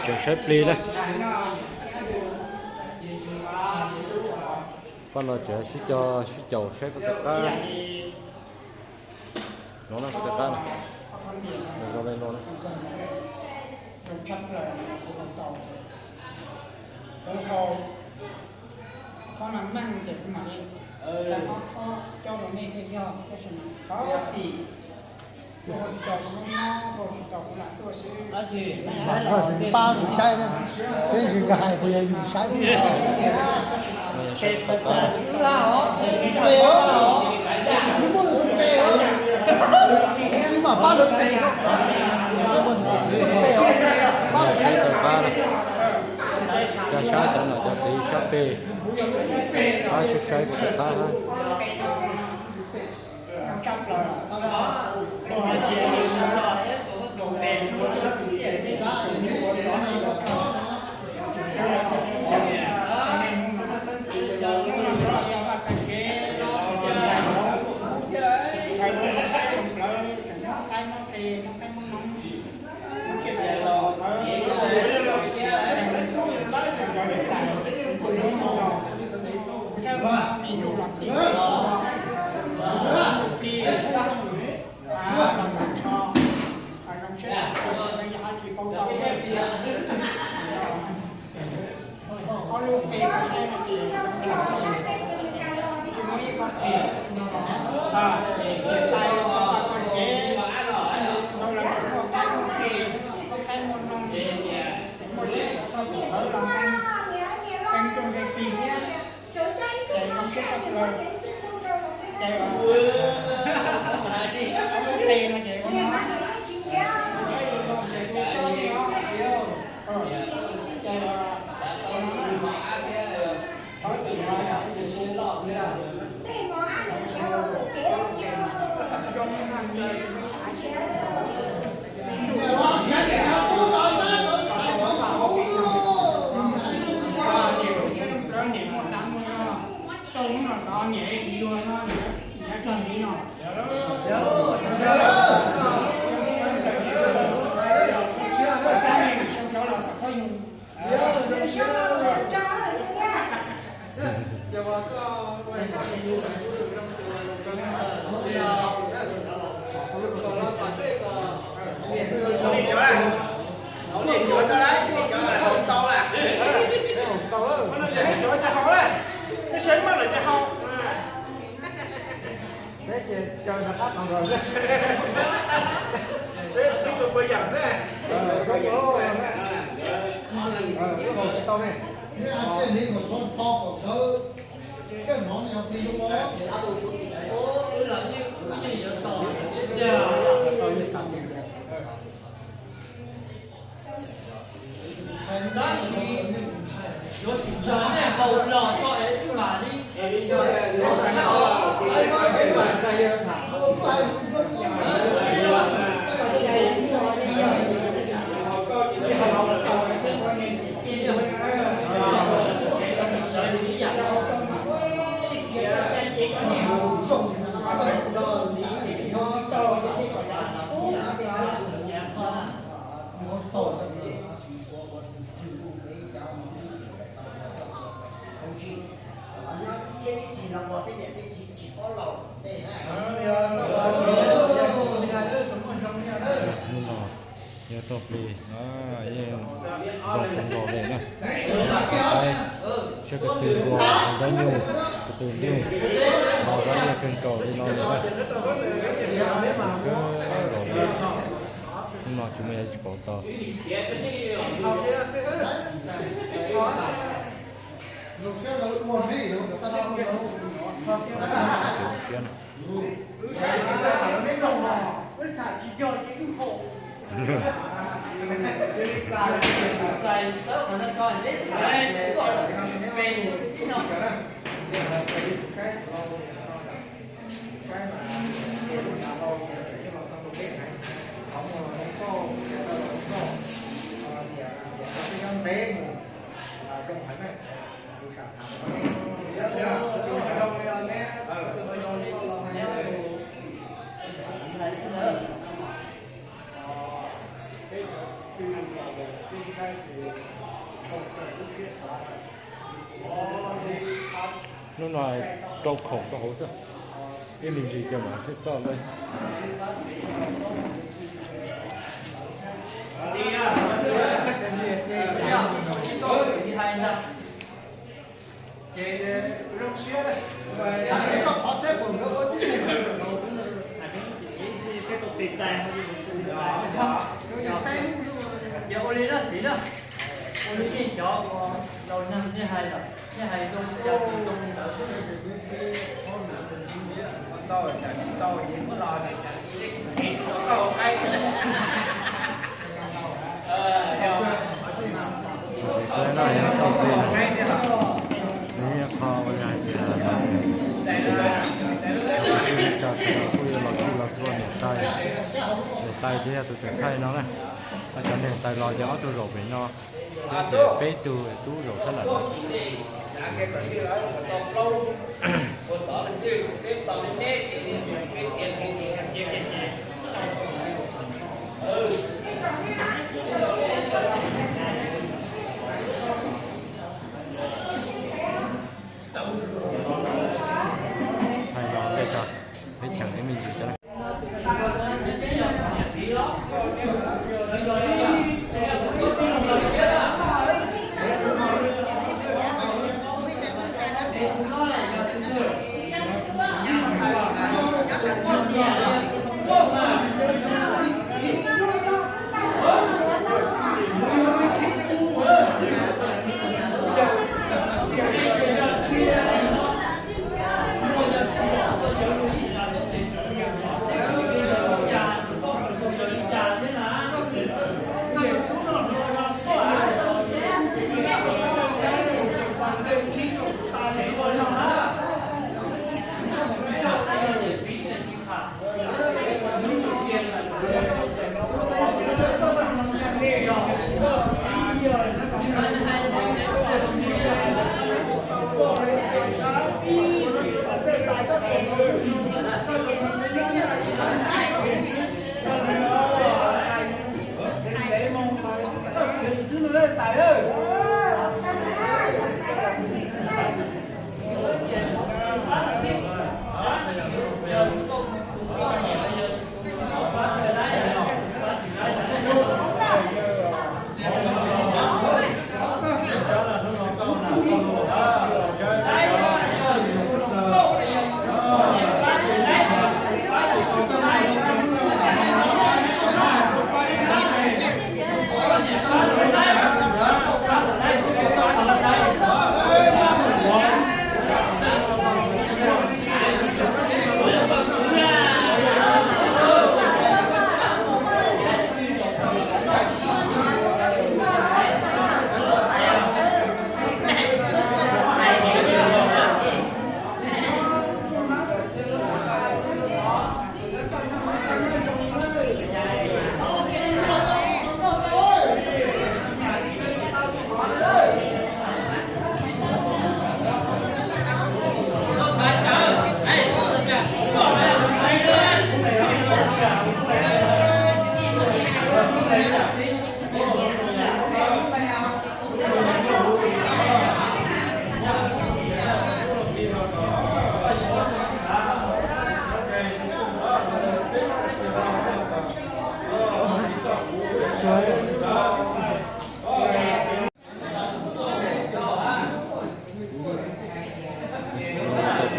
Tseem saib plig na. Paj no tseem sib co sib caum saib koj tus qab. No na, koj tus qab no, nws zoo li no na. Pab tus saib, peb ntsis ka hais puas yog yus saib. Tsis mas pab lawv tes, pab lawv saib tes pab na. Cov saib cov nom cov txiv sab peg, pab sib saib kuv tus qab hab. Tab sis yuav tsum yog nej haus los tso es wb mam li. Hnub no yog tau plig, yeej zoo kawg nkaus li na. Saib ko tw ua dab nyuj, ko tw nyuj, no dab nyuj kawg nkaus li no lawm na. Kawg nkaus li. Hnub no tsis muaj yam tsis pauv tau. Hnub no rau khoom rau hauv xwb, ib me ntsis ces mam sib toj ntej. Ces ua li na txiv na, ua li nej cov uas laus neeg nej hais lawm, nej hais zoo li cas ces zoo li ntawd xwb. Tsis tau no yog tau tij, nws yog qhov uas yog hais tias tso sawv daws kuj yuav los txhij los txhua niam tais, niam tais ces yog tus tseem thaij no na. Ho cov niam tais los ces ob tug zaum pem no, peb tug tub zaum sab nram no. Thaij no tej tso, peb cheem ib me ntsis cov na.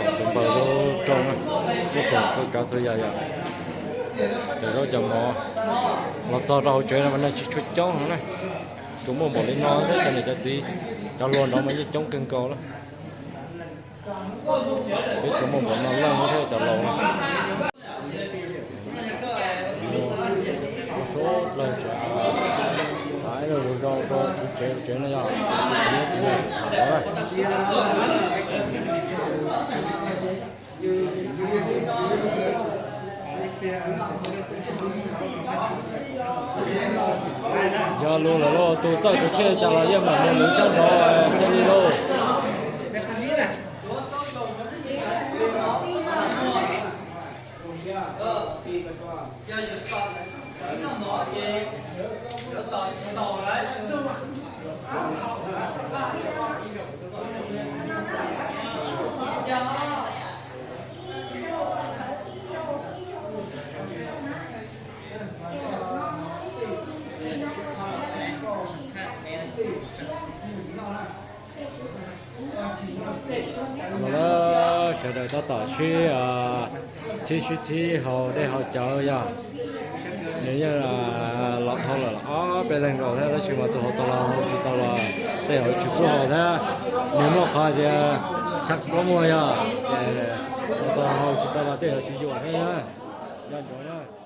Tus npawg lub rooj na, lub rooj txhua tsav txhua yam yom. Cov zaub cov mov los txog rau hauv tsev no mas neeg tsis tshua coob heev na. Tsuas muaj npaum li no thiab cov niam cov txiv, cov hluas nraud mas yeej coob kawg nkaus lawm. Peb tsuas muaj npaum no leej thiab cov laus no. Muaj suav dlawg tsev, tham ib lo lus zoo rau txiv tsev, tsev no yog txiv tsev txiv yawg tham no na. Yog lus lawm lauj, tus txawj tus tshej cas los yeej mam mus lwv sab nraud thiaj li lauj. Los sawv daws tab tom sib txhib sib txhib haus dej haus cawv yog. Nws yeej los dhau lawm ob peb leeg nkaus thiab, tab sis mas tus haus tau los haus tsis tau los tej zaum tsis pub haus thiab. Nws muaj qhov tias xab koob muaj yog, ces haus tau haus tsis tau los tej zaum tsis yuam thiab, nco ntsoov na.